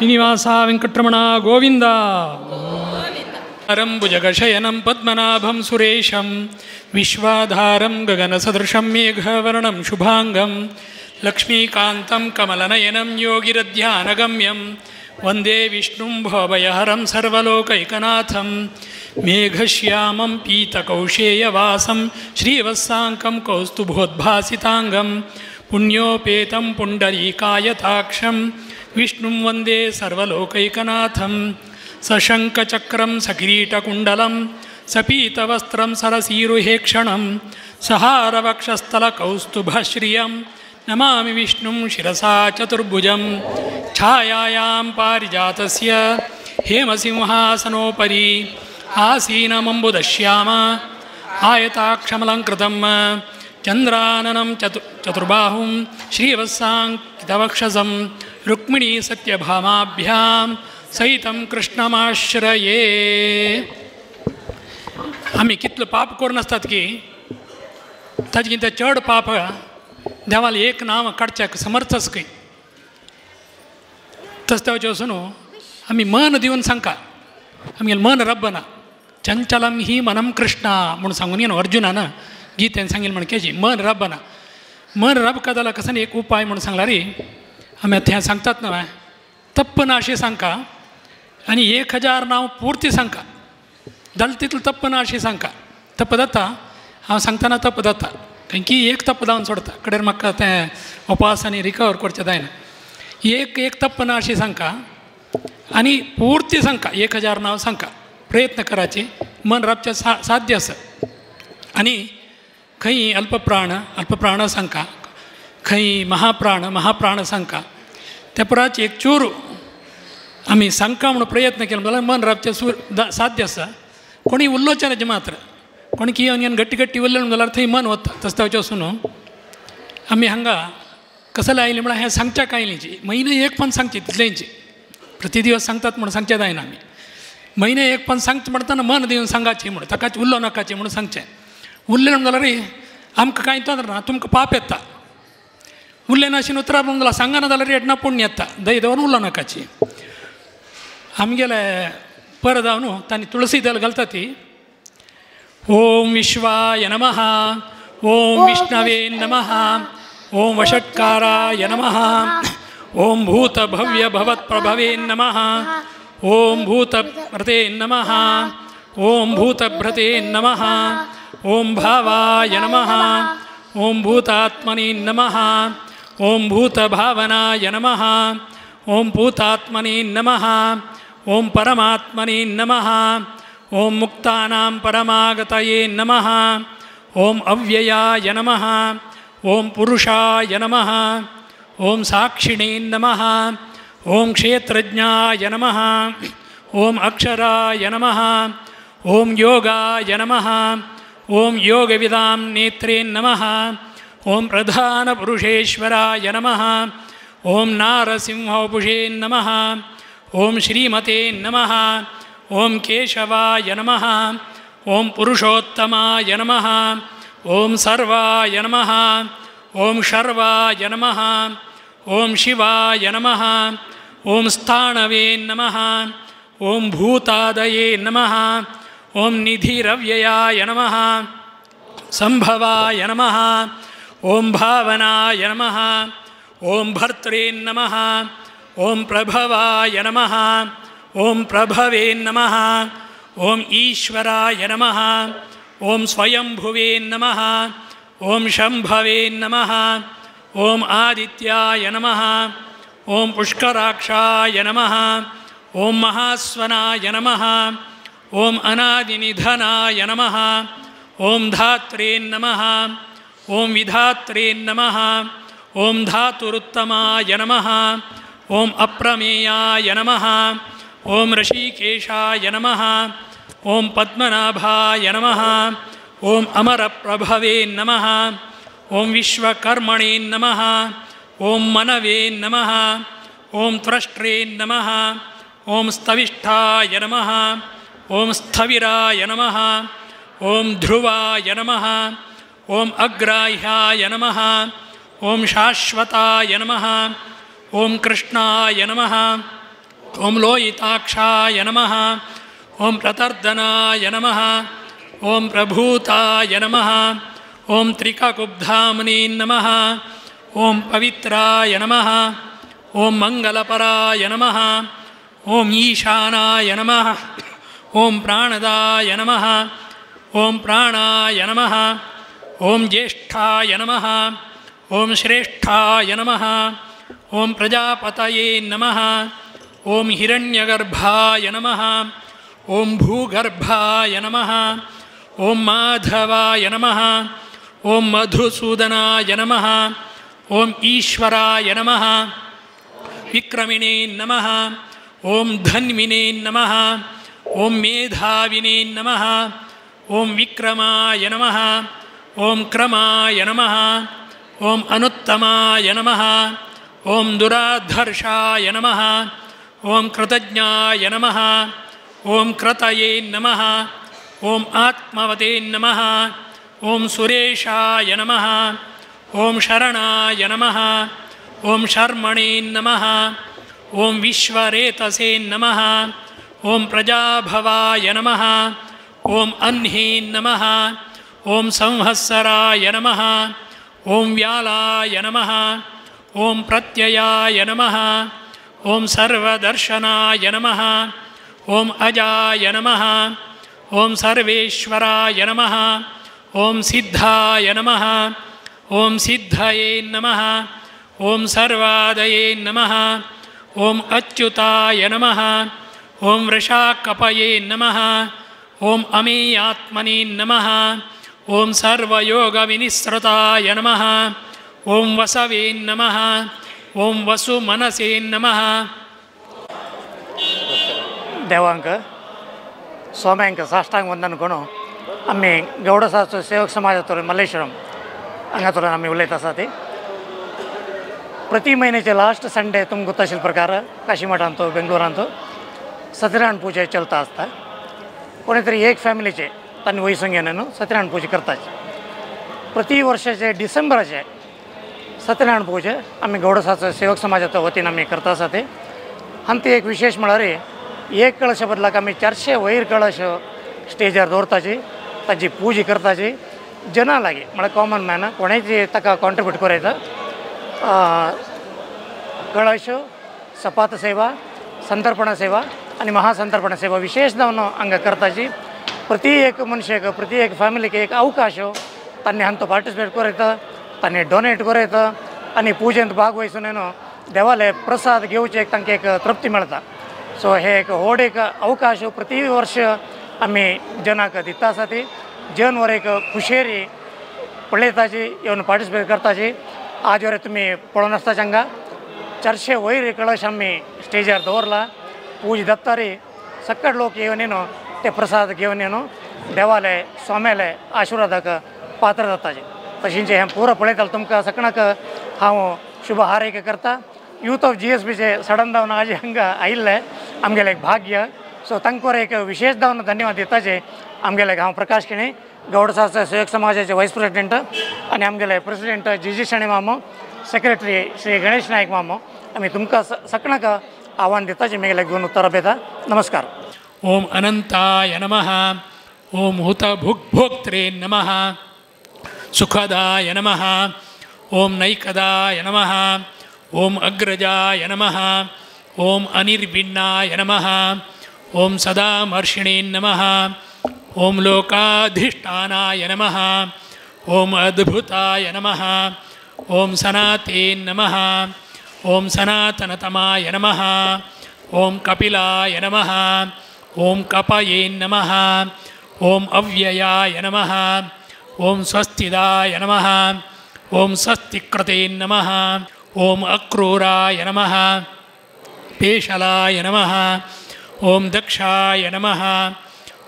Srinivasa Venkataramana Govinda ಅರಂಭುಜಗಶಯನಂ Padmanabham ಸುರೇಶಂ ವಿಶ್ವಾಧಾರಂ ಗಗನಸದೃಶಂ ಮೇಘವರ್ಣಂ ಶುಭಾಂಗಂ ಲಕ್ಷ್ಮೀಕಾಂತಂ ಕಮಲನಯನಂ ಯೋಗಿರಧ್ಯಾನಗಮ್ಯಂ Vande ವಿಷ್ಣುಂ ಭವಭಯಹರಂ ಸರ್ವಲೋಕೈಕನಾಥಂ ಮೇಘಶ್ಯಾಮಂ ಪೀತಕೌಶೇಯವಾಸಂ ಶ್ರೀವತ್ಸಾಂಕಂ ಕೌಸ್ತುಭೋದ್ಭಾಸಿತಾಂಗಂ ಪುಣ್ಯೋಪೇತಂ ಪುಂಡರೀಕಾಯತಾಕ್ಷಂ ವಿಷ್ಣುಂ Vande ಸರ್ವಲೋಕೈಕನಾಥಂ ಸಶಂಖಚಕ್ರಂ ಸಕಿರೀಟಕುಂಡಲಂ ಸಪೀತವಸ್ತ್ರಂ ಸರಸೀರುಹೇಕ್ಷಣಂ ಸಹಾರವಕ್ಷಸ್ಥಲಕೌಸ್ತುಭಶ್ರಿಯಂ ನಮಾಮಿ ವಿಷ್ಣುಂ ಶಿರಸಾ ಚತುರ್ಭುಜಂ ಛಾಯಾಯಾಂ ಪಾರಿಜಾತಸ್ಯ ಹೇಮಸಿಂಹಾಸನೋಪರಿ ಆಸೀನಮಂಬುದಶ್ಯಾಮ ಆಯತಾಕ್ಷಮಲಂಕೃತಂ ಚಂದ್ರಾನನಂ ಚತುರ್ಬಾಹುಂ ಶ್ರೀವತ್ಸಾಂಕಿತವಕ್ಷಸಂ ರುಕ್ಮಿಣೀ ಸತ್ಯಭಾಮಾಭ್ಯಾಂ ಸಹಿತಂ ಕೃಷ್ಣಮಾಶ್ರಯೇ. आमी कितलो पाप करून आसतात की ताजे चड पाप देवाल एक नांव काडच्याक समर्थच खंय. तस देवाचें वचून आमी मन दिवन सांगका आमगेलें मन रब्बना चंचलम ही मनम कृष्णा म्हूण सांगून न्हू अर्जुनान गीतेन सांगिल्लें म्हण केजी मन रब्बना मन रबका जाल्यार कसो एक उपाय म्हूण सांगला रे आमी आतां हें सांगतात न्हय तप्प ना अशें सांगका आनी 1000 नांव पुर्ती सांगका जालें तितलें तप्प ना अशें सांगका. तप्प जाता हांव सांगतना तप्प जाता कारण की एक तप्प जावन सोडता कडेर म्हाका तें उपास आनी रिकवर करचें जायना. एक एक तप्प ना अशें सांगका आनी पुर्ती सांगका 1000 नांव सांगका प्रयत्न कराचे मन राबचें साध्य आसा. आनी खंय अल्पप्राण अल्पप्राण सांगका खंय महाप्राण महाप्राण सांगका त्या पुराच एक चूर आमी सांगका म्हणून प्रयत्न केलो जाल्यार मन राबचें साध्य आसा. कोणी उल्लोचनाचें मात्र कोणी की येवन गट्टी गट्टी उरलें जाल्यार थंय मन वता. तशें जावचें वचून न्हू आमी हांगा कसले आयली म्हळ्यार हें सांगच्याक आयलीची म्हयने एक पण सांगची तितलेंची प्रति दिवस सांगतात म्हणून सांगचें जायना. आमी म्हयने एक पण सांगचे म्हणटना मन दिवन सांगाची म्हणून ताकाच उल्लो नाकाची म्हणून सांगचें. उरलें जाल्यार आमकां कांय तोंदर ना तुमकां पाप येता. उरलें ना अशें उतरां म्हणून जाल्यार सांगना जाल्यार येतना पुण्य येता दय दवरून उरलो नाकाची. आमगेले परत जावन तांणी तुळसी दल घालता ती ओम विश्वाय नमः ओम विष्णवे नमः ओम वषट्काराय नमः ओम भूतभव्य भवत्प्रभवे नमः ओम भूतभ्रते नमः ओम भूतभ्रते नमः ओम भावाय नमः ओम भूतात्मने नमः ओम भूतभावनाय नमः ओम भूतात्मने नमः ओम परमात्मने नमः ओम मुक्तानां परमागतये नमः ओम अव्ययाय नमः ओम पुरुषाय नमः ओम साक्षिणे नमः ओम क्षेत्रज्ञाय नमः ओम अक्षराय नमः ओम योगाय नमः ओम योगविदां नेत्रे नमः ओम प्रधानपुरुषेश्वराय नमः ओम नारसिंहवपुषे नमः ओम श्रीमते नमः ओम केशवाय नमः ओम पुरुषोत्तमाय नमः ओम सर्वाय नमः ओम शर्वाय नमः ओम शिवाय नमः ओम स्थाणवे नमः ओम भूतादये नमः ओम निधिरव्ययाय नमः संभवाय नमः ओम भावनाय नमः ओम भर्त्रे नमः ओम प्रभवाय नमः ओम प्रभवे नमः ओम ईश्वराय नमः ओम स्वयंभुवे नमः ओम शंभवे नमः ओम आदित्याय नमः ओम पुष्कराक्षाय नमः ओम महास्वनाय नमः ओम अनादिनिधनाय नमः ओम धात्रे नमः ओम विधात्रे नमः ओम धातुरुत्तमाय नमः ओम अप्रमेयाय नमः ओम ऋषिकेशाय नमः ओम पद्मनाभाय नमः ओम अमरप्रभवे नमः ओम विश्वकर्मणे नमः ओम मनवे नमः ओम त्वष्ट्रे नमः ओम स्तविष्ठाय नमः ओम स्थविराय नमः ओम ध्रुवाय नमः ओम अग्राह्याय नमः ओम शाश्वताय नमः ओम कृष्णाय नमः ओम लोहिताक्षाय नमः ओम प्रतर्दनाय नमः ओम प्रभूताय नमः ओम त्रिककुब्धामने नमः ओम पवित्राय नमः ओम मंगलपराय नमः ओम ईशानाय नमः ओम प्राणदाय नमः ओम प्राणाय नमः ओम ज्येष्ठाय नमः ओम श्रेष्ठाय नमः ओम प्रजापतये नमः ओम हिरण्यगर्भाय नमः ओम भूगर्भाय नमः ओम माधवाय नमः ओम मधुसूदनाय नमः ओम ईश्वराय नमः विक्रमिणे नमः ओम धन्विने नमः ओम मेधाविने नमः ओम विक्रमाय नमः ओम क्रमाय नमः ओम अनुत्तमाय नमः ओम दुराधर्षाय नमः ओम कृतज्ञाय नमः ओम क्रतये नमः ओम आत्मवते नमः ओम सुरेशाय नमः ओम शरणाय नमः ओम शर्मणे नमः ओम विश्वरेतसे नमः ओम प्रजाभवाय नमः ओम अन्हे नमः ओम संवत्सराय नमः ओम व्यालाय नमः ओम प्रत्ययाय नमः ओम सर्वदर्शनाय नमः ओम अजाय नमः ओम सर्वेश्वराय नमः ओम सिद्धाय नमः ओम सिद्धये नमः ओम सर्वादये नमः ओम अच्युताय नमः ओम वृषाकपये नमः ओम अमेयात्मने नमः ओम सर्वयोगविनिसृताय नमः ओम वसवे नमः ओम वसुमनसे नमः। देवांक स्वाम्यांक साष्टांग वंदन करून आमी गौड सेवक समाजातून मल्लेश्वरम हांगातून आमी उलयत आसा ती प्रति म्हयन्याचे लास्ट संडे तुमकां गोत्त आशिल्ल्या प्रकार काशीमठांत बेंगलोरांत सत्यनारायण पूजा चलता आसता। कोणी तरी एक फॅमिलीचे तांणी वयसून घेवन न्हू सत्यनारायण पूजा करतात। प्रति वर्षाचे डिसेंबराचे सत्यनारायण पूजा आमी गौडसाचो सेवक समाजाच्या वतीन आमी करता आसा ते। आनी ती एक विशेष म्हळ्यार एक कळश बदलाक आमी 400 वयर कळश स्टेजार दवरताची, ताची पुजा करताची जना लागीं, म्हळ्यार कॉमन मॅन कोणेची ताका कॉन्ट्रिब्यूट करयता. कळश, सपात सेवा, संतर्पण सेवा आनी महासंतर्पण सेवा विशेष जावन हांगा करताची. प्रति एक मनशेक, प्रति एक फॅमिलीक एक अवकाश तांणी हांतो पार्टिसिपेट करयता, तांणी डोनेट करयता आनी पुजेंत भाग वयसून न्हू देवाले प्रसाद घेवचे एक तांकां एक तृप्ती मेळटा. सो हे एक व्हड एक अवकाश प्रति वर्ष आमी जनाक दिता आसा. ती जन वर एक खुशेरी पळयताची, येवन पार्टिसिपेट करताची. आज वर तुमी पळोवन आसता हांगा 400 वयर कळश आमी स्टेजार दवरला. पूज दत्तारी सक्कड लोक येवन न्हू ते प्रसाद घेवन न्हू देवाले स्वाम्याले आशिर्वादाक पात्र जाताचे. तशेंच हें पुरो पळयतालें तुमकां सगळ्यांक हांव शुभ हारैक करता. यूथ ऑफ GSBचे सडन जावन आज हांगा आयिल्ले आमगेलें एक भाग्य. सो तांकां एक विशेष जावन धन्यवाद दिताचे. आमगेले हांव प्रकाश केणी, गौडसास्त्र सेवक समाजाचे वायस प्रेसिडेंट, आनी आमगेले प्रेसिडेंट जी जी शणे मामो, सेक्रेटरी श्री गणेश नायक मामो. आमी तुमकां सगळ्यांक आव्हान दिताचे मेगेले घेवन उत्तर येता. नमस्कार. ओम अनंताय नमः, ओम हुतभुग्भोक्त्रे नमः, सुखदाय नमः, ओम नैकदाय नमः, ओम अग्रजाय नमः, ओम अनिर्विण्णाय नमः, ओम सदामर्षिणे नमः, ओम लोकाधिष्ठानाय नमः, ओम अद्भुताय नमः, ओम सनाते नमः, ओम सनातनतमाय नमः, ओम कपिलाय नमः, ओम कपये नमः, ओम अव्ययाय नमः, ओम स्वस्तिदाय नमः, ओम स्वस्तिकृते नमः, ओम अक्रूराय नमः, पेशलाय नमः, ओम दक्षाय नमः,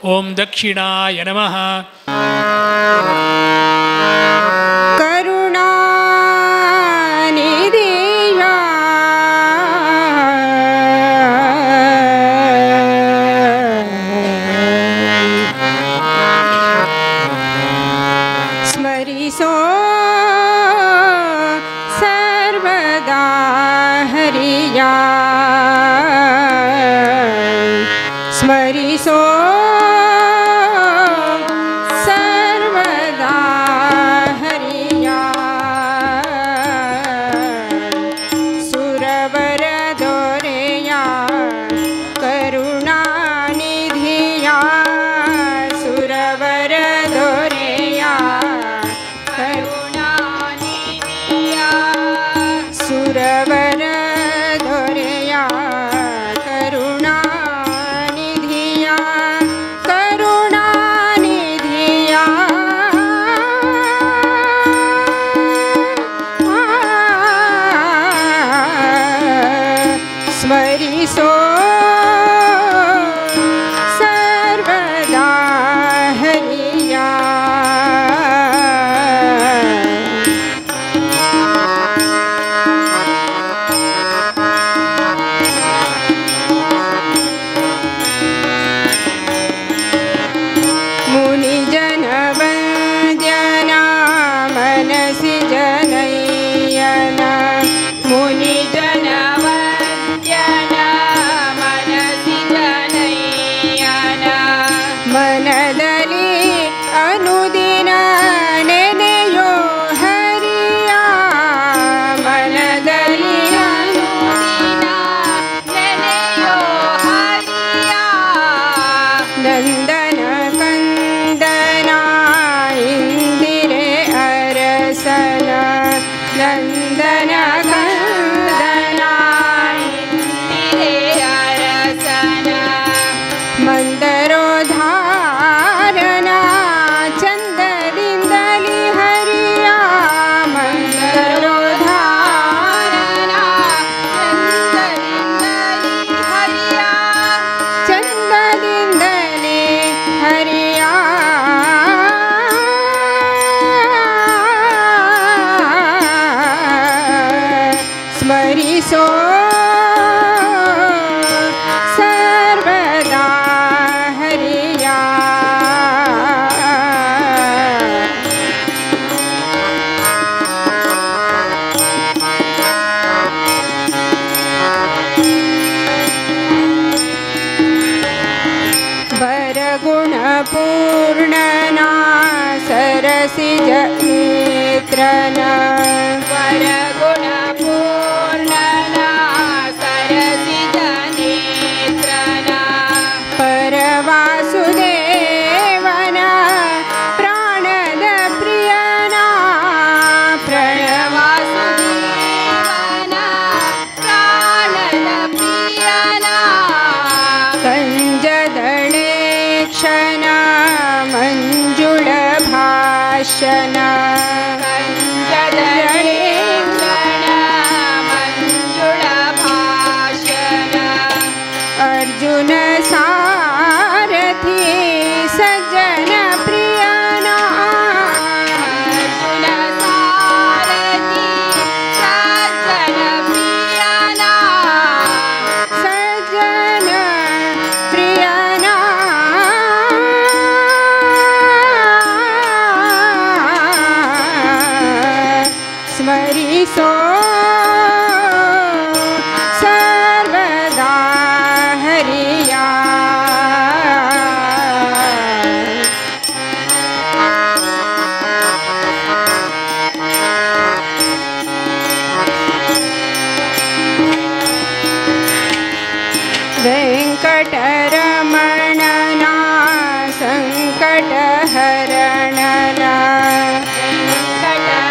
ओम दक्षिणाय नमः. करुणानिधिया स्मरिसो सर्वदा हरिया, स्मरिसो सर्वदा हरिया. सुरवर दोरेया करुणानिधिया, सुरवर दोरेया करुणानिधिया, सुरवर दोरेया करुणानिधिया, करुणानिधिया. स्मरिसो सर्वदा हरिया. मुनिजनवन्द्यना मनसि जनयना, मुनिजनवन्द्यना मनसि जनयना, मनदली अनुदिन नेनेयो हरिया, मनदली अनुदिन नेनेयो हरिया. नंदन कंदना इंदिरे अरसना, नंदन कंदना इंदिरे अरसना, मंदरोधारना चंददिंदली हरिया, मंदरोधारना चंददिंदली हरिया, चंददिंदली हरिया. स्मरिसो सर्वदा हरिया. परगुणपूर्णना सरसिज नेत्रना परगुणपूर्णना सरसिज नेत्रना परवासुदेवना प्राणद प्रियना प्रणवासुदेवना प्राणद प्रियना कंजदळे क्षणा मंजुळ भाषणा कंजदळे क्षणा मंजुळ भाषणा अर्जुन सारथी सज्जन प्रियना अर्जुन सारथी सज्जन प्रियना सज्जन प्रियना स्मरिसो सर्वदा हरिया। वेङ्कटरमणना सङ्कटहरणना वेङ्कटरमणना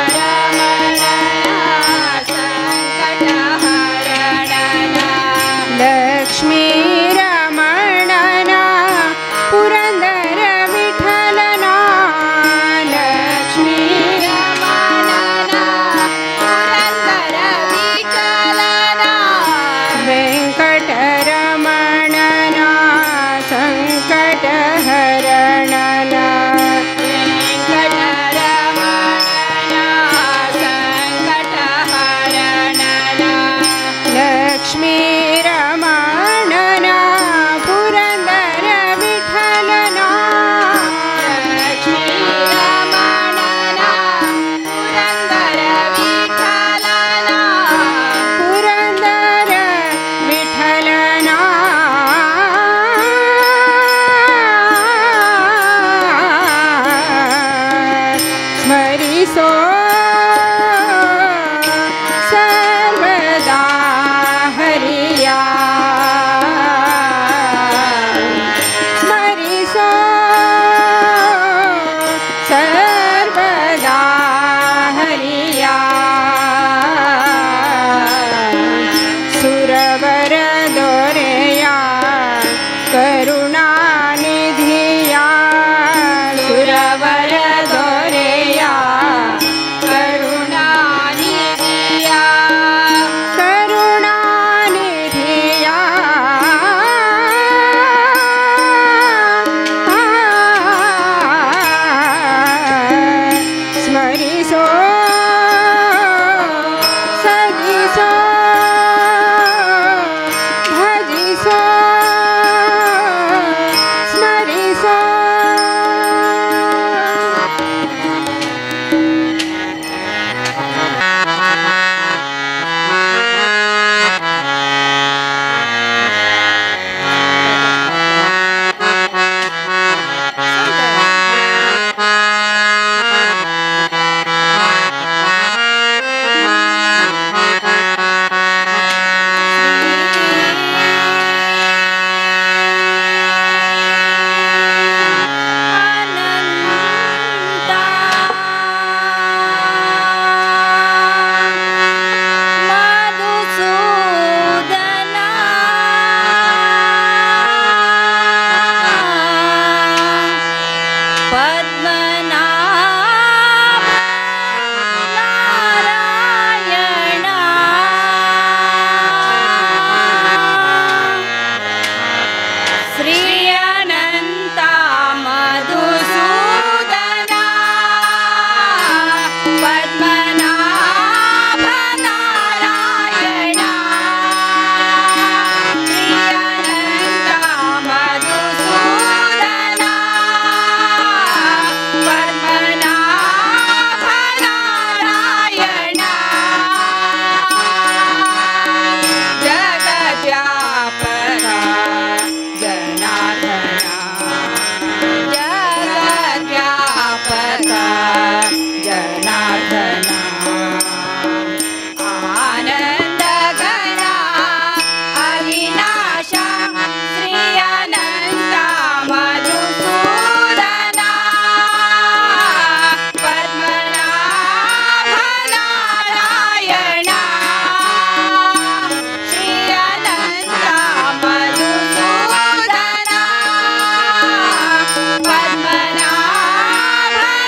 पद्मनाभ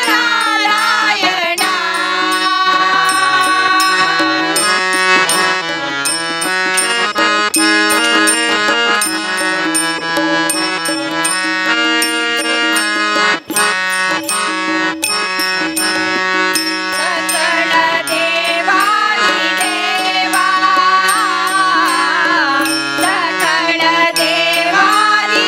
नारायण. सकळ देवादिदेवा, सकळ देवादिदेवा.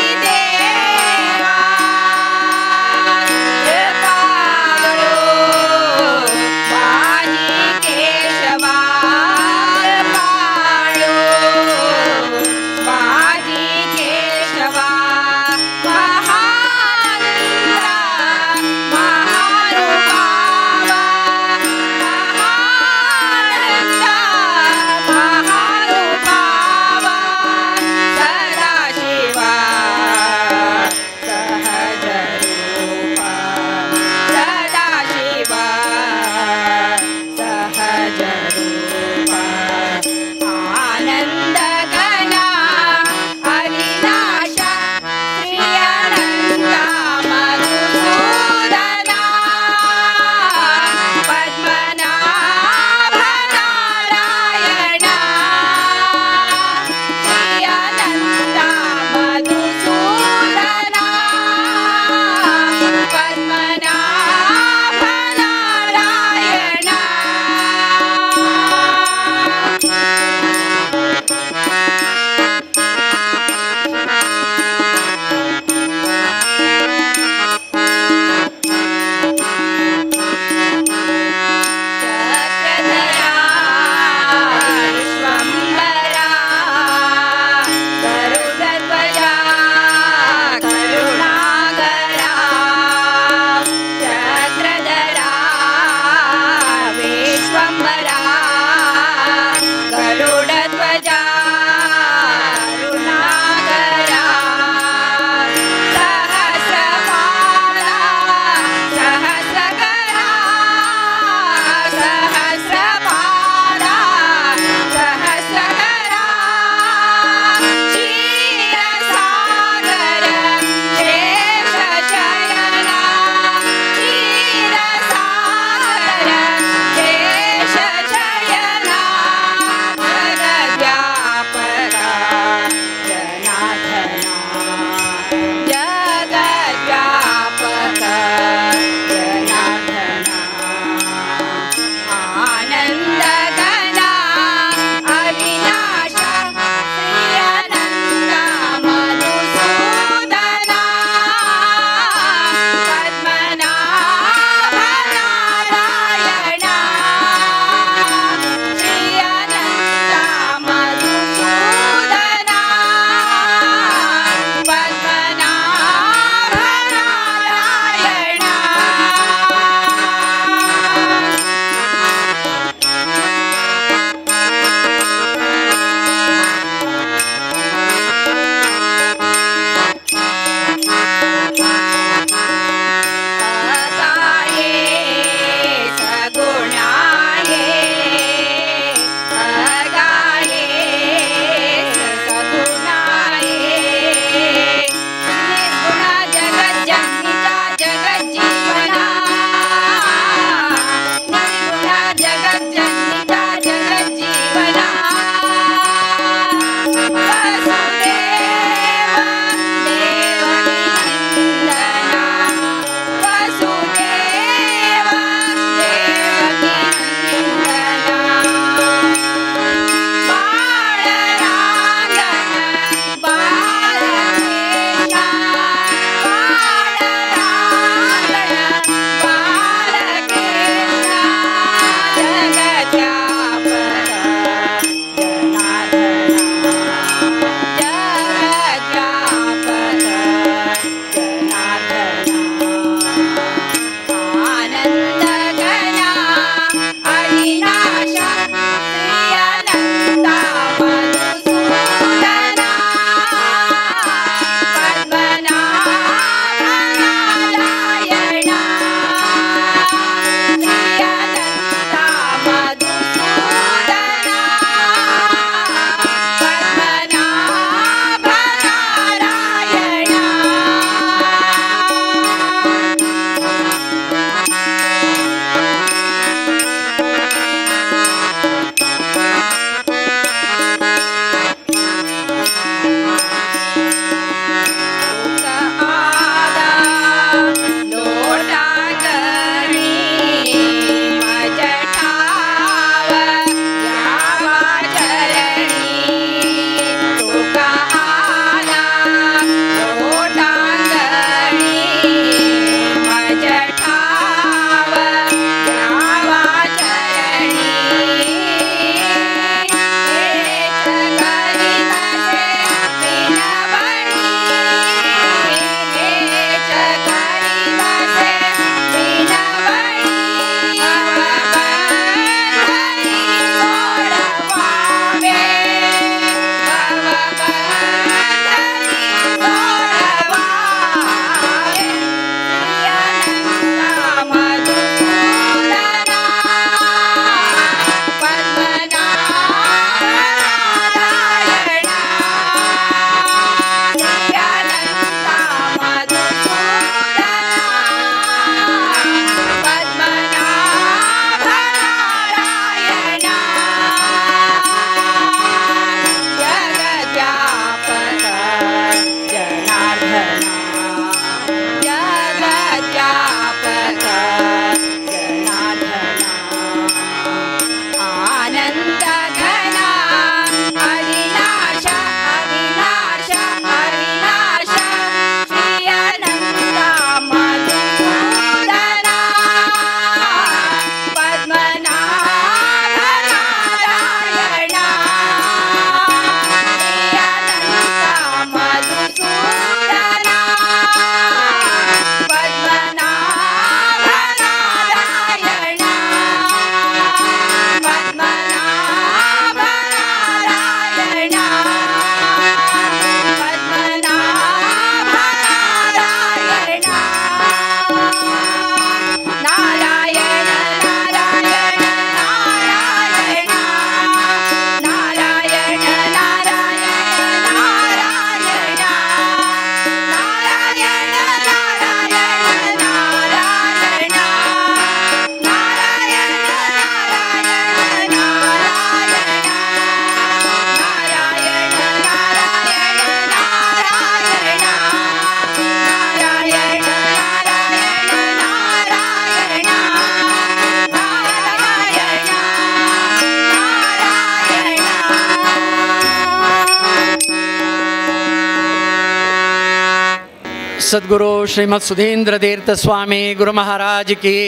सद्गुरु श्रीमद सुधींद्र तीर्थ स्वामी गुरु महाराज की,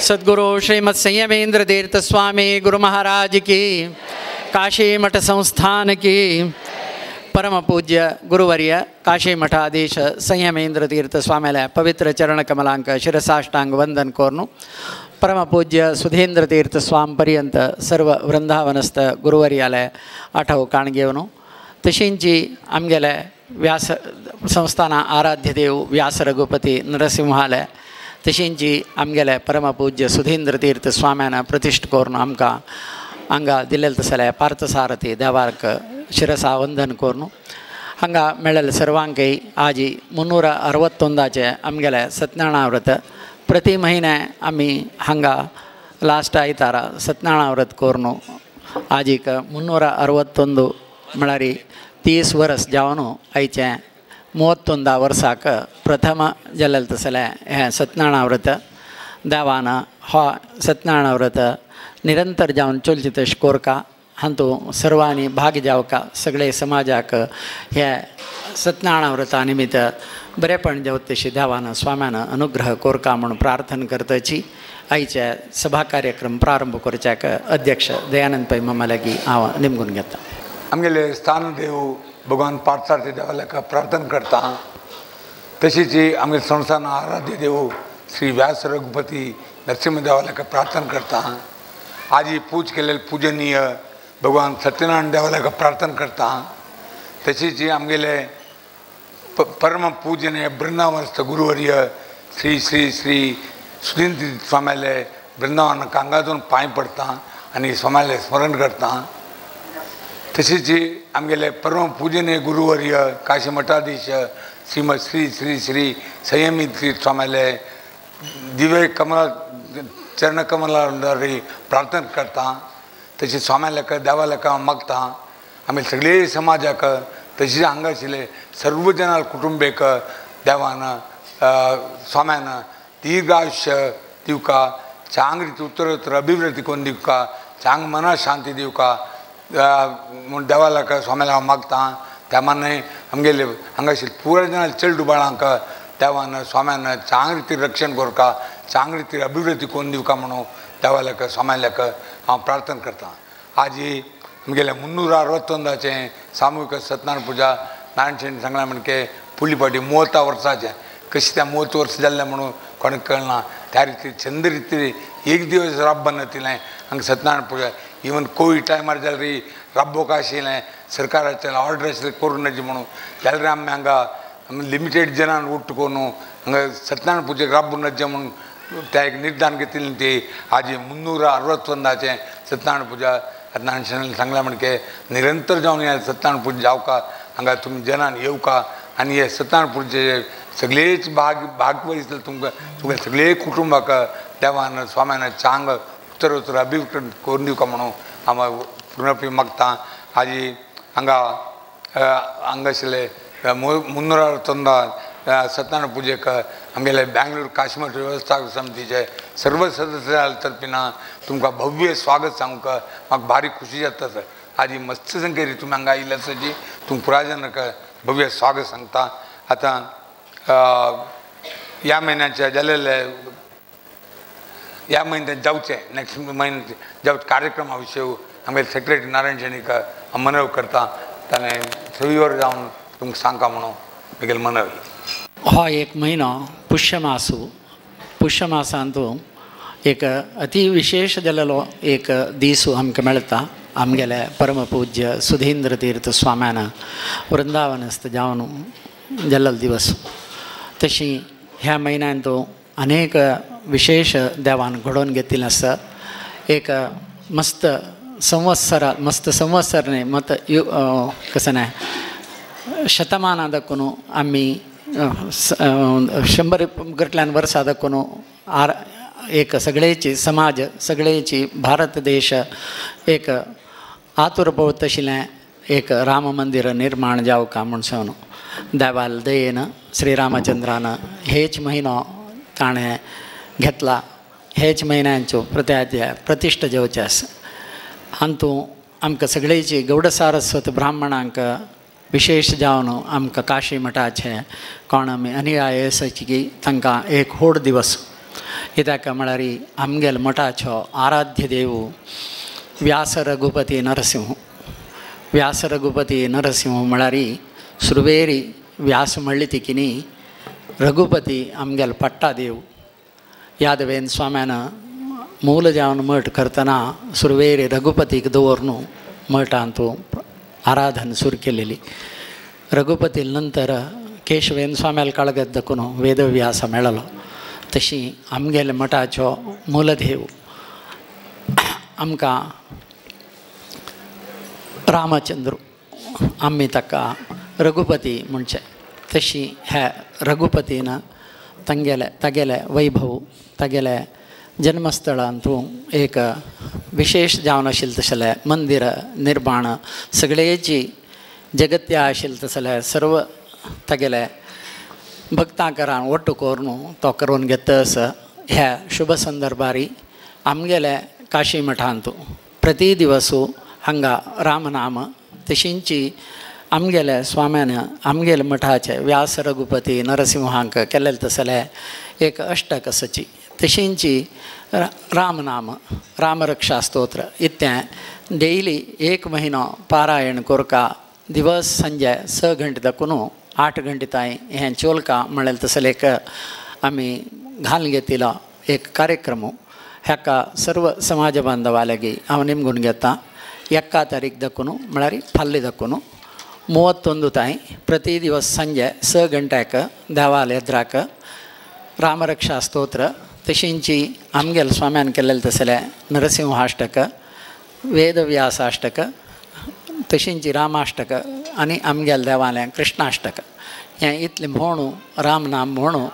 सद्गुरु श्रीमद संयमेंद्र तीर्थ स्वामी गुरु महाराज की, काशी मठ संस्थान की, परम पूज्य गुरुवर्य काशी मठाधीश संयमेंद्र तीर्थ स्वामीले पवित्र चरण कमलांक शिरसाष्टांग वंदन कोरनु परम पूज्य सुधींद्र तीर्थ स्वामी पर्यंत सर्व वृंदावनस्थ गुरुवर्याले आठव काणगेवनु तशींची आमगेले व्यास संस्थान आराध्य देव व्यास रघुपती नरसिंहाले तशींची आमगेले परमपूज्य सुधींद्र तीर्थ स्वाम्यान प्रतिष्ठ करून आमकां हांगा दिलेले तसले पार्थसारथी देवाक शिरसा वंदन करून हांगा मेळ्ळेले सर्वांकय आजी 361 आमगेले सत्यनारायण व्रत प्रति म्हयने आमी हांगा लास्ट आयतारा सत्यनारायण व्रत करून आजीक 361 म्हळ्यार 30 वर्स जावन आयचें 31 वर्साक प्रथम जाल्लें तसलें हें सत्यनारायण व्रत देवान हो सत्यनारायण व्रत निरंतर जावन चलचें तशें कोरका हातूंत सर्वांनी भाग जावका सगळे समाजाक हे सत्यनारायण व्रता निमित्त बरेपण जावं तशें देवान स्वाम्यान अनुग्रह कोरका म्हूण प्रार्थना करताची आयचे सभा कार्यक्रम प्रारंभ करच्याक अध्यक्ष दयानंद पै मामा लागीं हांव निमगून घेता. आमगेले स्थानदेव भगवान पार्थसारथी देवाक प्रार्थना करता तशीच आमगेले संस्थान आराध्य देव श्री व्यास रघुपती नरसिंह देवाक प्रार्थना करता. आजी पूज केलेले पूजनीय भगवान सत्यनारायण देवाक प्रार्थना करता. तशीच आमगेले परम पूजनीय वृंदावनस्थ गुरुवर्य श्री श्री श्री सुधींद्र स्वाम्याले वृंदावन कांगातून पांय पडता आनी स्वाम्याले स्मरण करता. तशीच आमगेले परम पूजनीय गुरुवर्य काशी मठाधीश श्रीमद श्री श्री श्री संयमी स्वाम्याले दिव्य कमला चरणकमला प्रार्थना करता. तशी स्वाम्याक देवाक मागता आमी सगळे समाजाक तशीच हांगा आशिल्ले सर्व जनां कुटुंबेक देवान स्वाम्यान दीर्घ आयुष्य दिवका, चांग रिती उत्तरोत्तर अभिवृद्धी करून दिवका, चांग मना शांती दिवका म्हूण देवाक स्वाम्याक हांव मागता. त्या मानाय आमगेले हांगा आशिल्ले पुराय जाणां चेडू बाळांक देवान स्वाम्यान चांग रिती रक्षण करका, चांग रिती अभिवृद्धी करून दिवका म्हणून देवाक स्वाम्याक हांव प्रार्थना करता. आजी आमगेले 361 सामूहिक सत्यनारायण पुजा नारायण शेणी सांगला म्हणके फुडली फावटी 30 वर्साचें कशें त्या 30 वर्स जाल्लें म्हणून कोणाक कळना. त्या रिती चंद रिती एक दिवस राब्बन नातिल्लें हांगा सत्यनारायण पुजा इवन कोवीड टायमार जाल्यार राब्बोक आशिल्लें सरकाराचें ऑर्डर आशिल्लें कोरोनाची म्हणून जाल्यार आमी हांगा लिमिटेड जनान उट्ट करून हांगा सत्यनारायण पुजेक राब्बू नज्जे म्हणून त्या एक निर्धार घेतिल्लें ती आजी 361 सत्यनारायण पुजा नारायण शेणीन सांगलां म्हणके निरंतर जावन ह्या सत्यनारायण पुजा जावका हांगा तुमी जनान येवका आनी हे सत्यनारायण पुजेचे सगळेच भाग भाग वयतले तुमकां तुमगे सगळे कुटुंबाक देवान स्वाम्यान चांग उत्तरोत्तर अभिवृद्धी करून दिवका म्हणून हांव पुनरपी मागता. आजी हांगा हांगा आशिल्ले 361 सत्यनारायण पुजेक आमगेले बँगलोर काश्मीर व्यवस्थापक समितीचे सर्व सदस्या तर्फीन तुमकां भव्य स्वागत सांगूंक म्हाका भारी खुशी जाता. आजी मस्त संख्येन तुमी हांगा आयिल्ले आसाची तुमकां पुराय भव्य स्वागत सांगता. आतां ह्या म्हयन्याचे जाल्लेले ह्या म्हयन्यात जावचें नेक्स्ट म्हयन्यात जावचे कार्यक्रमा विशय आमगेले सेक्रेटरी नारायण शेणीक मनव करता ताणें सविवर जावन तुमकां सांगता म्हणून म्हगेले मनव. हो एक म्हयनो पुष्यमासू पुष्यमासांतू एक अति विशेष जाल्लो एक दीस आमकां मेळटा. आमगेले परमपूज्य सुधींद्र तीर्थ स्वाम्यान वृंदावनस्थ जावन जाल्लो दिवस. तशी ह्या म्हयन्यांत अनेक विशेष देवान घडोवन घेतिल्लें आसा. एक मस्त संवत्सरा मस्त संवत्सर न्ही मत कसं न्हय शतमानां दाखोवन आमी 100 गटल्यान वर्सां दाखोवन आर एक सगळेची समाज सगळेची भारत देश एक आतुर पळोवत आशिल्लें एक राम मंदिर निर्माण जावका म्हूण सांगून देवाल दयेन श्रीरामचंद्रान हेच म्हयनो ताणें घेतला. हेच म्हयन्यांच्यो प्रतिश्ठा जावचें आसा. हातूंत आमकां सगळेची गौड सारस्वत ब्राह्मणांक विशेष जावन आमकां काशी मठाचे कोण आमी अनुयायी आसाची की तांकां एक व्हड दिवस कित्याक म्हळ्यार आमगेले मठाचो आराध्य देव व्यास रघुपती नरसिंह. व्यास रघुपती नरसिंह म्हळ्यार सुरवेरी व्यास म्हणली तिकिनी रघुपती आमगेलो पट्टादेव. यादवेन स्वाम्यान मूल जावन मठ करतना सुरवेरी रघुपतीक दवरून मठांत आराधन सुरू केलेली. रघुपती नंतर केशवेन स्वाम्याल काळगत दखून वेदव्यास मेळलो. तशी आमगेले मठाचो मूलदेव आमकां रामचंद्र आमी ताका रघुपती म्हणचे. तशी ह्या रघुपतीन तांगेले तागेले वैभव तागेले जन्मस्थळांतू एक विशेष जावन आशिल्लें तशें मंदिर निर्माण सगळेची जगत्या आशिल्लें तसलें सर्व तागेले भक्तांकरान ಒಟ್ಟು करून तो करून घेता आसा. ह्या शुभ संदर्भारी आमगेले काशी मठांतू प्रति दिवसू हांगा रामनाम तशींची आमगेले स्वाम्यान आमगेले मठाचे व्यास रघुपती नरसिंहांक केल्लें तसलें एक अष्टक आसाची तशींची रामनाम रामरक्षा स्तोत्र इत्तें डेली एक म्हयनो पारायण कोरका दिवस संजे 6 घंटे दाखून 8 घंटे तांय हें चोलका म्हणलें तसलें एक आमी घालून घेतिलो एक कार्यक्रम. हाका सर्व समाज बांधवा लागीं हांव निमगून घेता. 1 तारीख दाखून म्हळ्यार फाल्यां दाखून 31 तांय प्रति दिवस संजे 6 घंट्याक देवाल एद्राक रामरक्षा स्तोत्र तशींची आमगेल स्वाम्यान केल्लें तसलें नरसिंहाष्टक वेदव्यासाष्टक तशींची रामाष्टक आनी आमगेल देवालें कृष्णाष्टक हें इतलें म्हणू रामनाम म्हणू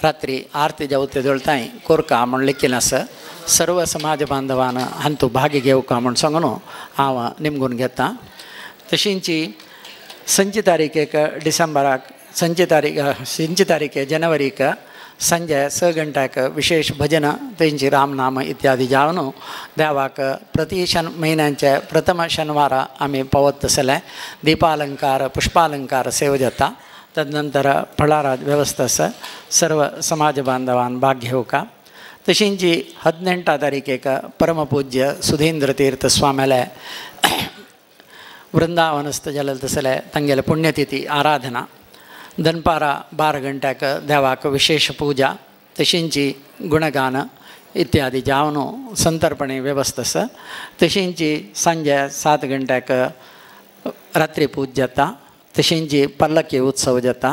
रात्री आरती जावते दोळताय कोरका म्हूण लेखिल्लें आसा. सर्व समाज बांधवान हांतू भागी घेवका म्हूण सांगून हांव निमगून घेता. तशींची 5 तारीखेक डिसेंबराक 5 तारीखे जनवरीक संजे 6 घंट्याक विशेष भजन तेंची रामनाम इत्यादी जावन देवाक प्रति म्हयन्याचे प्रथम शनिवारा आमी पावत तसलें दीपालंकार पुष्पालंकार सेवा जाता. तदनंतर फळारा व्यवस्था आसा. सर्व समाज बांधवान भाग घेवका. तशींची 18 तारीखेक परमपूज्य सुधींद्र तीर्थ स्वाम्याले वृंदावनस्थ जालें तसलें तांगेले पुण्यतिथी आराधना दनपारा 12 घंट्याक देवाक विशेष पूजा तशींची गुणगान इत्यादी जावन संतर्पणे व्यवस्था आसा. तशींची सांजे 7 घंट्याक रात्री पूजा जाता. तशींची पल्लकी उत्सव जाता.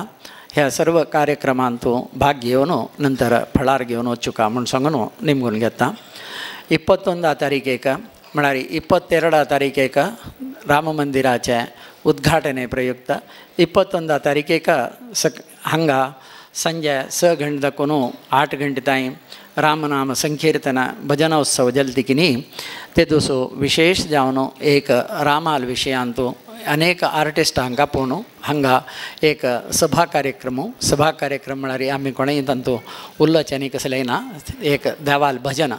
ह्या सर्व कार्यक्रमांतू भाग घेवन नंतर फळार घेवन वचुका म्हूण सांगून निमगून घेता. 21 तारीखेक म्हळ्यार 22 तारीखेक राम मंदिराचें उद्घाटने प्रयुक्त 21 तारीखेक हांगा संजे 6 घंटे दाखून 8 घंटे तांय रामनाम संकीर्तन भजनोत्सव जलती की न्ही ते दिवसो विशेष जावन एक रामाल विशयांतू अनेक आर्टिस्टांक आपोवन हांगा एक सभा कार्यक्रम म्हळ्यार आमी कोणेय तांतू उलोवचें न्ही कसलें ना एक देवाल भजन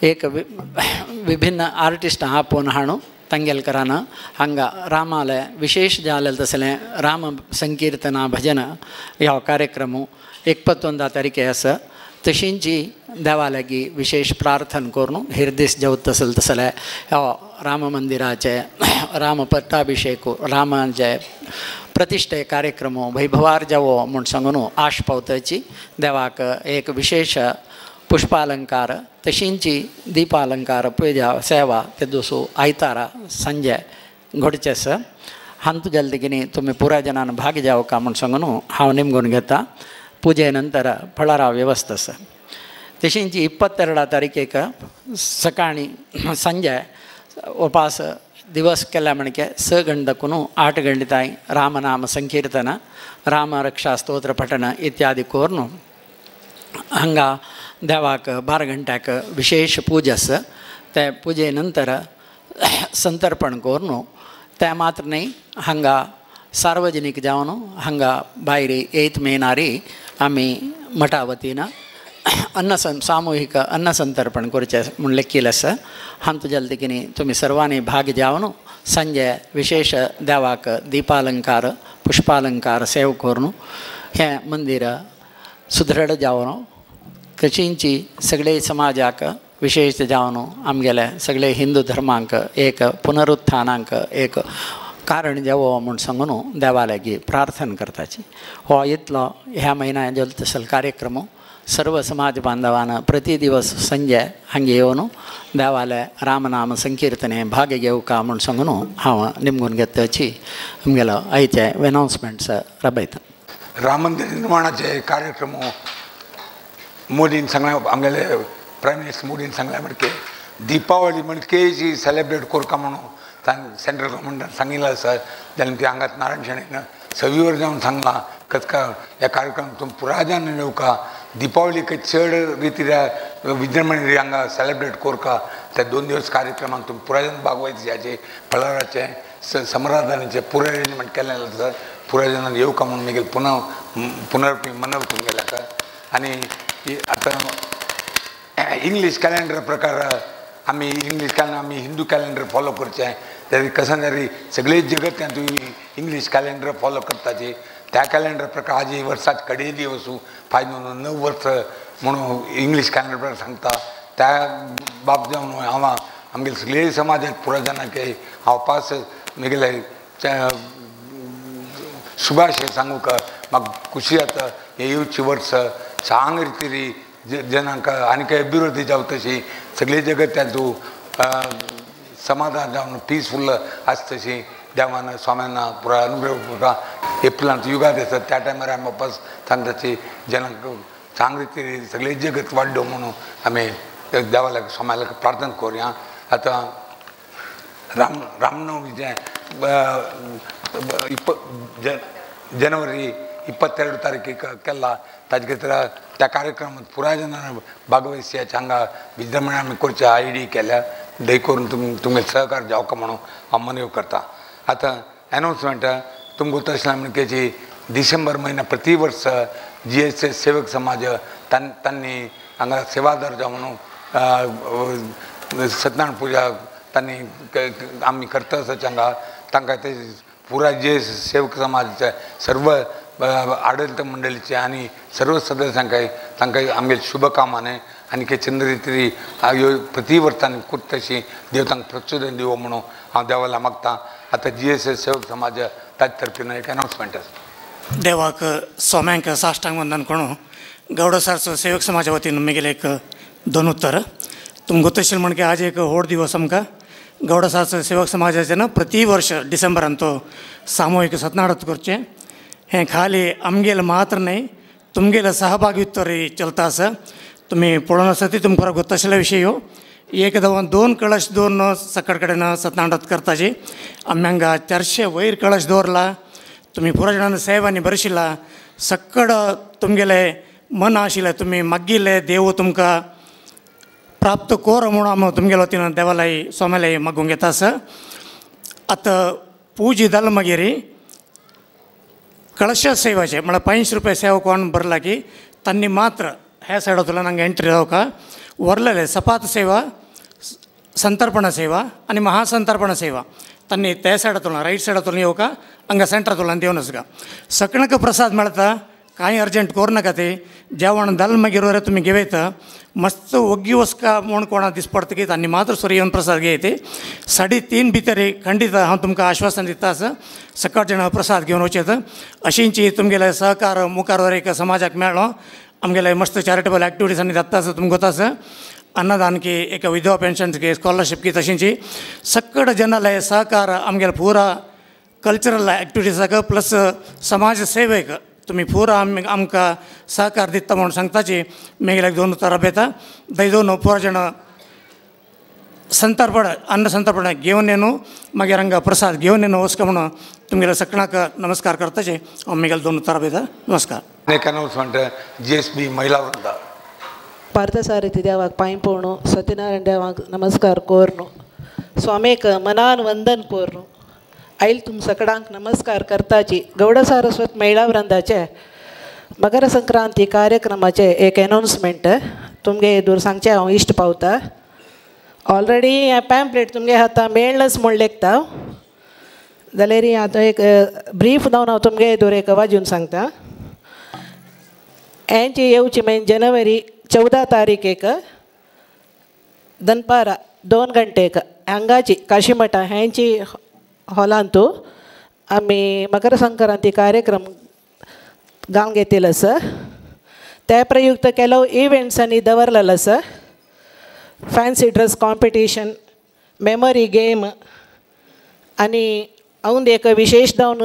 एक विभिन्न आर्टिस्टां आपोवन हाडून तांगेलकरान हांगा रामाले विशेष जालें तसलें राम संकीर्तना भजन ह्यो कार्यक्रम 21 तारीखे आसा. तशींची देवा लागीं विशेष प्रार्थना करून हिरदीस जेवता तसलें तसलें ह्यो राम मंदिराचे राम पट्टाभिषेक रामाचे प्रतिष्ठे कार्यक्रम वैभवार जावो म्हूण सांगून आश पावताची देवाक एक विशेष पुष्पालंकार तशींची दीपालंकार पुजा सेवा ते दिवसो आयतारा संजे घडचें आसा. हांतू जालें तिगेनी तुमी पुराय जनान भाग जावका म्हूण सांगून हांव निमगून घेता. पुजे नंतर फळारा व्यवस्था आसा. तशींची 22 तारीखेक सकाळी संजे उपास दिवस केल्या म्हणके 6 घंटे दाखून 8 घंटे तांय रामनाम संकीर्तन रामरक्षा स्तोत्र पठन इत्यादी करून हांगा देवाक 12 घंट्याक विशेष पूजा आसा. ते पुजे नंतर संतर्पण करून ते मात्र न्ही हांगा सार्वजनीक जावन हांगा भायर 8 म्हयनारी आमी मठा वतीन अन्न सामूहिक अन्न संतर्पण करचें म्हूण लेखिल्लें आसा. हांतू जालें तिगेनी तुमी सर्वांनी भाग जावन संजे विशेष देवाक दीपालंकार पुष्पालंकार सेव करून हें मंदिर सुदृढ जावन तशींची सगळे समाजाक विशेष जावन आमगेले सगळे हिंदू धर्मांक एक पुनरुत्थानांक एक कारण जावो म्हूण सांगून देवा लागीं प्रार्थना करताची. हो इतलो ह्या म्हयन्या जल कार्यक्रम सर्व समाज बांधवान प्रति दिवस संजे हांगे येवन देवाले रामनाम संकीर्तने भाग घेवका म्हूण सांगून हांव निमगून घेताची आमगेलो आयचे अनाउन्समेंट्स राबयता. राम मंदिर निर्माणाचे कार्यक्रम मोदीन सांगल्या आमगेले प्रायम मिनिस्टर मोदीन सांगल्या म्हणके दीपावली म्हणके जी सेलिब्रेट करका म्हणून सेंट्रल गव्हर्मेंटान सांगिल्लें आसा. जाल्यार ती हांगात नारायण शणैन सविवर जावन सांगलां कचका ह्या कार्यक्रम तुमी पुराय जावन येवका दीपावलीक चड रिती विजृंभणे हांगा सेलिब्रेट करका त्या 2 दिवस कार्यक्रमाक तुमी पुराय जावन भागवत फळाराचें समराधनाचें पुराय अरेंजमेंट केलें आसा. पुराय जाणान येवका म्हणून मागीर पुनः पुनर्पी मनव तुमगेले आसा. आनी आतां इंग्लीश कॅलेंडर प्रकार आमी इंग्लीश कॅलेंडर आमी हिंदू कॅलेंडर फॉलो करचें जाल्यार कशें जाल्यार सगळे जगत्यांत इंग्लीश कॅलेंडर फॉलो करताची त्या कॅलेंडर प्रकार आजी वर्साक कडेली वचूं फायदो 9 वर्स म्हणून इंग्लीश कॅलेंडर प्रकार सांगता. त्या बाब जावन हांव आमगेले सगळे समाजांत पुराय जाणांक हांव पास म्हगेले शुभाशय सांगूंक म्हाका खुशी जाता. हें येवचें वर्स चांग रितीरी जनांक आनी अभिवृद्धी जावं तशी सगळे जगत्यांत समाधान जावन पिसफूल आसता तशी देवान स्वाम्यान पुराय अनुग्रह करता. एप्रिलांत युगाद आसा त्या टायमार आमी वापस सांगताची जनांक चांग रितीन सगळे जगत वाडलो म्हणून आमी देवाक स्वाम्याक प्रार्थना करुया. आतां रामनवमीचें जनवरी 22 तारखेक केला ताजे खातीर त्या कार्यक्रमात पुराय जाणां भागवत हांगा विजृंभणे आमी करचे I D केल्या दय करून तुमी तुमगे सहकार जावका म्हणून हांव मनव करता. आतां अनाउन्समेंट तुमकां तशें म्हणकेची डिसेंबर म्हयन्या प्रति वर्स जी एस एस सेवक समाज तांणी हांगा सेवादार जावन सत्यनारायण पुजा तांणी आमी करता आसा हांगा तांकां ते पुराय जे सेवक समाजाचे सर्व आडळीत मंडळीचे आनी सर्व सदस्यांक तांकां आमगे शुभकामना आनी चंद्रित्री ह्यो प्रति वर्सांनी करता तशी देव तांकां प्रचोदन दिवो म्हणून हांव देवाला मागता. आतां जी एस एस सेवक समाज ताजे तर्फेन एक अनाउन्समेंट आसा. देवाक स्वाम्यांक साष्टांग वंदन करून गौड सारस्वत सेवक समाजा वतीन म्हगेलें एक दोन उत्तर. तुमकां तशें म्हण की आज एक व्हड दिवस आमकां गौड सारस्वत सेवक समाजाचें ना प्रति वर्ष डिसेंबरान तो सामुहीक सत्यनारायण करचें. हें खाली आमगेलें मात्र न्हय तुमगेलें सहभागित्व चलता आसा. तुमी पळोवन आसा ती तुमकां गोत आशिल्ल्या विशय ह्यो एक दवन 2 कळश दवरून सकट कडेन सत्यनारायण करताची आमी हांगा 400 वयर कळश दवरला. तुमी पुराय जाणांनी सेवांनी बरशिल्ला सकड तुमगेलें मन आशिल्लें तुमी मागिल्लें देव तुमकां प्राप्त कोर म्हणून आमी तुमगेले वतीन देवालय स्वाम्यालय मागूंक येता आसा. आतां पुजा जाल मागीर कळश सेवाचे म्हळ्यार 5 रुपया सेवा कोण भरला की तांणी मात्र ह्या सायडांतल्यान हांगा एंट्री जावका वरलेले सपात सेवा संतर्पण सेवा आनी महासंतर्पण सेवा तांणी त्या सायडांतल्यान रायट सायडांतल्यान येवका हांगा सेंटरांतल्यान देवन वचका. सगळ्यांक प्रसाद मेळटा कांय अर्जंट करूं नाका ते जेवण जालें मागीर वर तुमी घेवयता मस्त ओग्गी वचका म्हूण कोणा दीस पडटा की तांणी मात्र सुरी येवन प्रसाद घेयते. 3:30 भितर खंडीत हांव तुमकां आश्वासन दिता आसा सकाळ जाणां प्रसाद घेवन वचेत. अशींची तुमगेले सहकार मुखार वर एक समाजाक मेळ्ळो आमगेले मस्त चॅरिटेबल एक्टिविटीज आनी जाता आसा तुमकां गोता आसा. अन्नदान की एक विधवा पेन्शन की स्कॉलरशीप की तशींची सकड जनाले सहकार आमगेले पुरा कल्चरल एक्टिविटीजाक प्लस समाज सेवेक तुमी पुरा आमी आमकां सहकार दिता म्हणून सांगताची मागीर दोन उतरां येता. दय दोन पुरा जाणां संतर्पण अन्न संतर्पण घेवन येवन मागीर हांगा प्रसाद घेवन येवन वचका म्हणून तुमगेले सगळ्यांक नमस्कार करताचे हांव मागीर दोन उतरां येता. नमस्कार. एक announcement G S B महिला वृंद पार्थसारथी देवाक पांय पडूं सत्यनारायण देवाक नमस्कार कोरनू स्वामीक मनान वंदन कोरनू आयल तुम सगळ्यांक नमस्कार करताची. गौड सारस्वत महिला वृंदाचे मकर संक्रांती कार्यक्रमाचे एक अनाउन्समेंट तुमगे दूर सांगचें हांव इश्ट पावता. ऑलरेडी हें पॅम्पलेट तुमगे हाता मेळ्ळच म्हूण लेखता. जाल्यार आतां एक ब्रीफ जावन हांव तुमगे दोर एक वाजून सांगता. हेंची येवची मागीर जनवरी 14 तारीख दनपारा 2 गंटेक हांगाची काशीमठा हेंची हॉलांतू आमी मकर संक्रांती कार्यक्रम घालून घेतिल्लो आसा. त्या प्रयुक्त ಕೆಲವು इव्हेंट्सांनी दवरलेलो आसा. Fancy dress competition, memory game आनी औंद एक विशेष जावन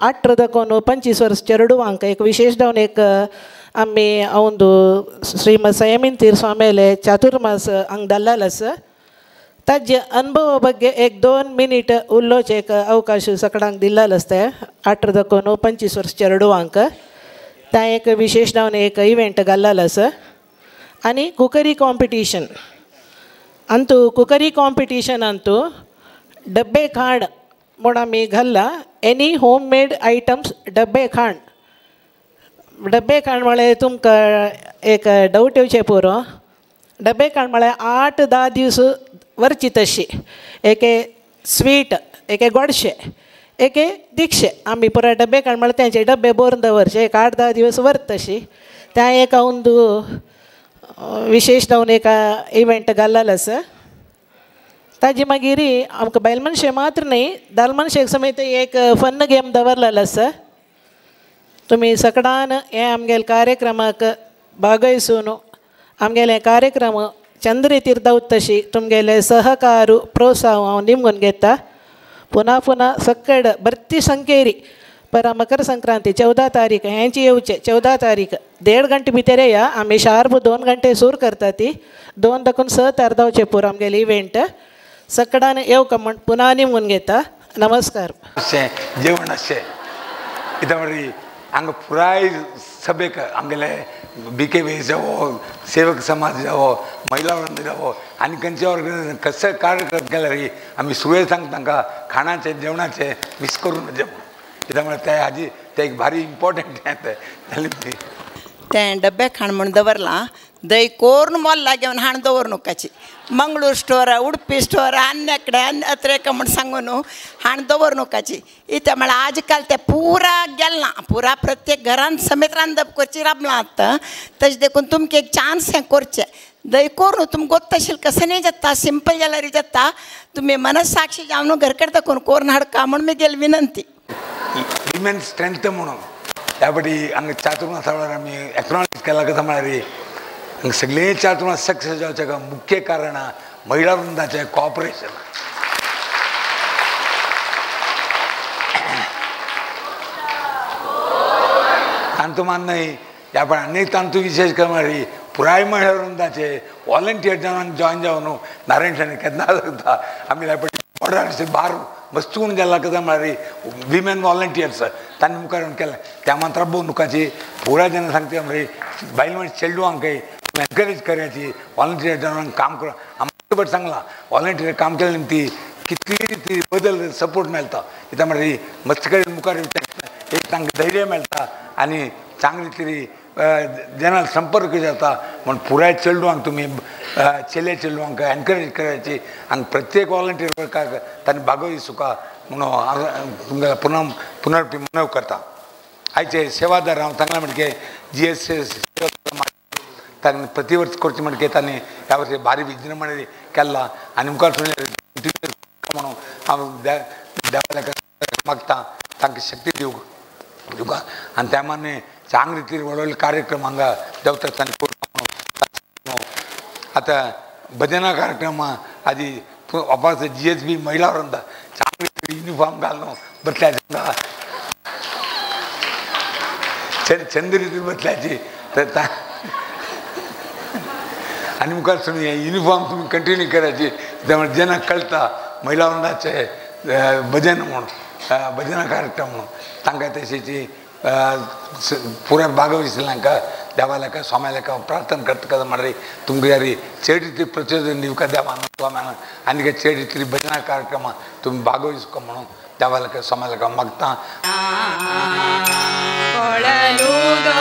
18 दाखोवन 25 वर्स चेडवांक एक विशेष जावन एक आमी औंद श्रीमद संयमीन तीर्थ स्वामीले चातुर्मास हांगा धाडलेलो आसा. ताजे अनुभवा ಬಗ್ಗೆ एक 2 मिनीट उलोवचें एक अवकाश सगळ्यांक दिल्लो आसता. 18 दाखोवन 25 वर्स चेडवांक त्या एक विशेष जावन एक इव्हेंट घाल्लेलो आसा. आनी कुकरी कॉम्पिटिशन अंतू कुकरी कॉम्पिटिशन अंतू डब्बे खाण म्हूण आमी घाल्ला. एनी होम मेड आयटम्स डब्बे खाण. डब्बे खाण म्हळ्यार तुमकां एक डावट येवचें पुरो. डब्बे खाण म्हळ्यार 8-10 दीस वरची तशी एके स्वीट, एके गोडशे, एके दिक्षे आमी पुराय डब्बे खाण म्हळ्यार तेंचे डब्बे भरून दवरचे एक 8-10 दिवस व्हरत तशी. त्या एक अंदू विशेष जावन एक इव्हेंट घाल्लेलो आसा. ताजी मागीर आमकां बायल मनशे मात्र न्हय दाल मनशेक समेत एक फन गेम दवरलेलो आसा. तुमी सगळ्यान हे आमगेले कार्यक्रमाक भागयसून आमगेले कार्यक्रम चंद्र दावत तशी तुमगेले सहकार प्रोत्साहन हांव निमगून घेता. पुन्हा पुन्हा सकड भरती संख्येरी पर मकर संक्रांती 14 तारीख हेंची येवचे 14 तारीख 1.5 घंटे भितर या. आमी शार्प 2 घंटे सूर करता ती 2 दाखून 6 अर्दावचे पूर आमगेले इव्हेंट सकडान येवका म्हण पुन्हा निमगून घेता. नमस्कार. जेवण आसचें कित्याक म्हणल्यार हांगा पुराय सभेक आमगेले बी के वी जावो, सेवक समाज जावो, महिला वृंद जावो आनी खंयचे ऑर्गनायझेशन कसले कार्यक्रम केल्यार आमी सुवे सांग तांकां खाणाचें जेवणाचें मिस करून जेवण कित्याक म्हळ्यार ते हाजी ते एक भारी इम्पॉर्टंट हें तें तें डब्बे खाण म्हूण दवरलां. दही कोर्ण मोल्ला घेवन हाण दवर नुकाची मंगळूर स्टोर, उडपी स्टोर अन्य कडेन अन्य अत्रेक म्हूण सांगून न्हू हाण दवर नुकाची. इत्या म्हळ्यार आज काल तें पुरा गेलां पुरा प्रत्येक घरान समेत रांदप करची राबलां आतां. तशें देखून तुमकां एक चान्स हें करचें. दही कोरून तुमकां गोत्त आशिल्लें कसं न्ही जाता सिंपल जाल्यार जाता. तुमी मनसाक्षी जावन घर कडेन दाखोवन कोरून हाडका म्हूण म्हगेली विनंती. विमेन स्ट्रेंथ म्हणून ह्या फावटी हांगा चातुर्मासा वेळार आमी एक्नॉलेज केला. कसो म्हळ्यार सगळे चातुर्मास सक्सेस जावचें मुख्य कारण महिला वृंदाचें कॉपरेशन. तांतू मान न्हय ह्या पण आनी तांतू विशेष कर म्हळ्यार पुराय महिला वृंदाचे वॉलंटियर जावन जॉयन जावन नारायण शाणी केन्ना सांगता आमी ह्या फावटी बॉर्डर बार मस्तून गेला. कसं म्हळ्यार विमेन वॉलंटियर्स तांणी मुखार येवन केलें त्या मात्र भोव नुकाची पुराय जेन्ना सांगता म्हळ्यार बायल मनीस चेडवांकय एनकरेज करायची वॉलंटियर जावन काम करून. आमकां बट सांगलां वॉलंटियर काम केलें न्ही ती कितली ती बदल सपोर्ट मेळटा. कित्याक म्हळ्यार मस्त कडेन मुखार एक तांकां धैर्य मेळटा आनी चांगली तरी जेन्ना संपर्क जाता. म्हूण पुराय चेडवांक तुमी चेले चेडवांक एनकरेज करायची आनी प्रत्येक वॉलंटियर वर्काक तांणी भागोवची सुका म्हणून हांव तुमकां पुनः पुनर्पी मनव करता. आयचे सेवादार हांव सांगलां म्हणगे जी एस एस तांणी प्रतिवर्स करचें म्हणगे तांणी ह्या वर्सी भारी विजृंभणे केल्ला आनी मुखार म्हणून हांव देवाक मागता तांकां शक्ती दिवंक दिवका आनी त्या माने चांगली रितीन व्हड व्हडले कार्यक्रम हांगा देवता तांणी म्हणून. आतां भजना कार्यक्रम आदी वापस जी एस बी महिला वृंद चांगली युनिफॉर्म घालून बसल्याचे चंद रितीन बसल्याची तर आनी मुखार सुन युनिफॉर्म तुमी कंटिन्यू करायची. त्यामुळे जेन्ना कळटा महिला वृंदाचे भजन म्हणून भजना कार्यक्रम म्हणून तांकां तशेची पुराय भागवयिल्ले हांकां देवाक स्वाम्याक प्रार्थना करता. कसं म्हळ्यार तुमकां यारी चड रिती प्रचोदन दिवका देवान स्वाम्यान आनी चड रिती भजना कार्यक्रम तुमी भागवयिसका म्हणून देवाक स्वाम्याक मागता. ಕೊಳಲುದೋ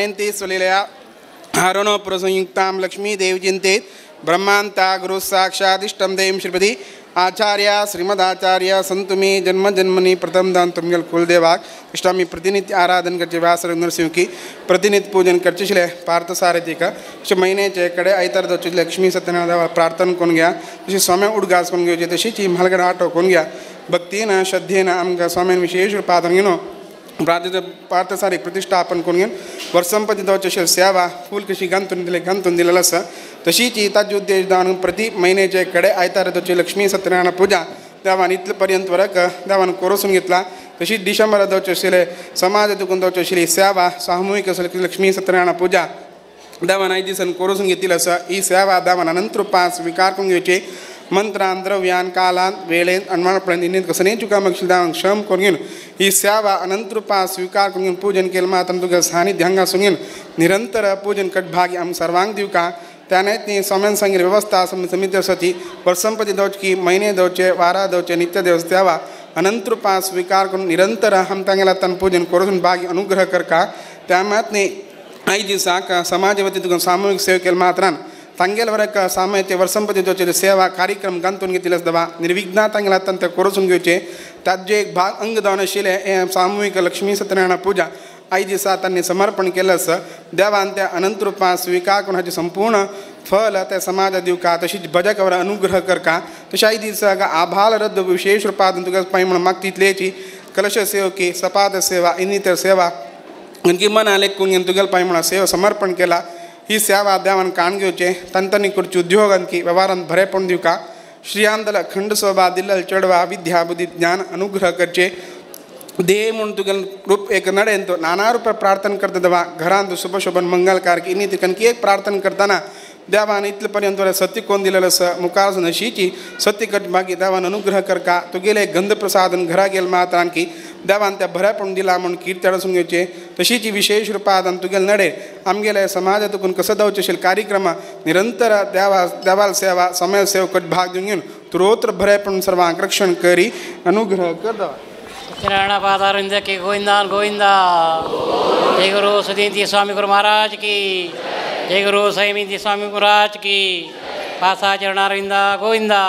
गायन्ति स्वलीलया हरणो प्रसंयुक्तां लक्ष्मी देव चिन्ते ब्रह्मांता गुरु साक्षादिष्टं देवं श्रीपति आचार्य श्रीमदाचार्य संतु मे जन्म जन्मनि प्रथम दान तुमगल कुलदेवाक इष्टामी प्रतिनित्य आराधन करचे व्यास नरसिंह की प्रतिनित्य पूजन करचे शिले पार्थसारथी का अशे महिन्याचे कडे आयतार दवरचे लक्ष्मी सत्यनारायण प्रार्थना करून घ्या तशी स्वामी उडगास करून घेवचे तशीच ही म्हालगडे आटो करून घ्या भक्तीन श्रद्धेन आमकां स्वाम्यान विशेष रूपान घेवन पार्थसारी प्रतिष्ठापन करून घेवन वर्संपती दवरचे अशे सेवा फूल कशी गांथून दिले गांथून दिलेलो आसा तशीच ही ताजे उद्देश जावन प्रति महिन्याचे कडे आयतार दवरची लक्ष्मी सत्यनारायण पूजा देवान इतले पर्यंत वरक देवान कोरोसून घेतला. तशीच डिसेंबरात दवरचे आशिल्ले समाज तुकून दवरची आशिल्ली सेवा सामुहीक लक्ष्मी सत्यनारायण पूजा देवान आयज दिसान कोरोसून घेतिल्ली आसा. ही सेवा देवान अनंत रुपान स्विकार करून घेवची. मंत्रान द्रव्यान कालान वेळेन अणमाणपणान इन्नीत कसने चुका मगशील देवान क्षम करून घेवन ही सेवा अनंत रुपान स्विकार करून घेवन पूजन केलें मात्र तुका सानिध्य हांगा घेवन निरंतर पूजन कटभागी आम सर्वांक दिवका. त्याने ती स्वाम्यान सांगितली व्यवस्था समिती आसा ती वर्संपती दवरची महिने दवरचे वारा दवरचे नित्य देव सेवा अनंत रुपान स्विकार करून निरंतर आम तांगेल्या हातान पूजन करून भागी अनुग्रह करका. त्या मात आयज दिसाक समाज वतीन तुका सामुहीक सेवा केले मात्रान तांगेल वरक सामान्य वर्संपती दवरचे सेवा कार्यक्रम गांथून घेतिल्ले आसता निर्विघ्न तांगेल्या हातान ते करून घेवचे. ताजे एक भाग अंग जावन आशिल्लें हें सामुहीक लक्ष्मी सत्यनारायण पूजा आयज दिसा तांणी समर्पण केलें आसा. देवान त्या अनंत रुपान स्विकार करून हाचें संपूर्ण फल त्या समाजा दिवका. तशीच भजक वर अनुग्रह करका. तशें आयज दिसा आभाल रद्द विशेष रुपान तुका पांय म्हणून मागता तितलेची कलश सेवकी सपाद सेवा इतर सेवा आणखी मना लेखून घेवन तुगेले पांय म्हणून सेवा समर्पण केला. ही सेवा देवान काण घेवचे तांतांनी करची उद्योग आणखी वेव्हारान बरेपण दिवका. श्रीयांतल अखंड शोभा दिल्लल चेडवा विद्या बुद्धी ज्ञान अनुग्रह करचे. देह म्हूण तुगेले रूप एक नडेन तो नाना रुपार प्रार्थना करता देवा घरांत शुभ शोभन मंगलकार इनी आणखी एक प्रार्थना करतना देवान इतले पर्यंत सत्य कोण दिलेलो आसा मुखार नशीची सत्य कर मागीर देवान अनुग्रह करका. तुगेले गंध प्रसादन घरा गेले मात्र आणखी देवान त्या बरेपण दिला म्हूण कीर्ती अडसून घेवचे. तशीच विशेष रुपान तुगेले नडे आमगेले समाजा तुकून कसो जावचे आशिल्ले कार्यक्रम निरंतर देवा देवाल सेवा समय सेवा कट भाग दिवन घेवन तुरोत्र बरेपण सर्वांक रक्षण करी अनुग्रह कर देवा. सत्यनारायण के गोविंदा गोविंदा. जय गुरु सुधींद्र स्वामी गुरु महाराज की जय. गुरु सैमिंद्र स्वामी महाराज की. पासा चरणारविंदा गोविंदा.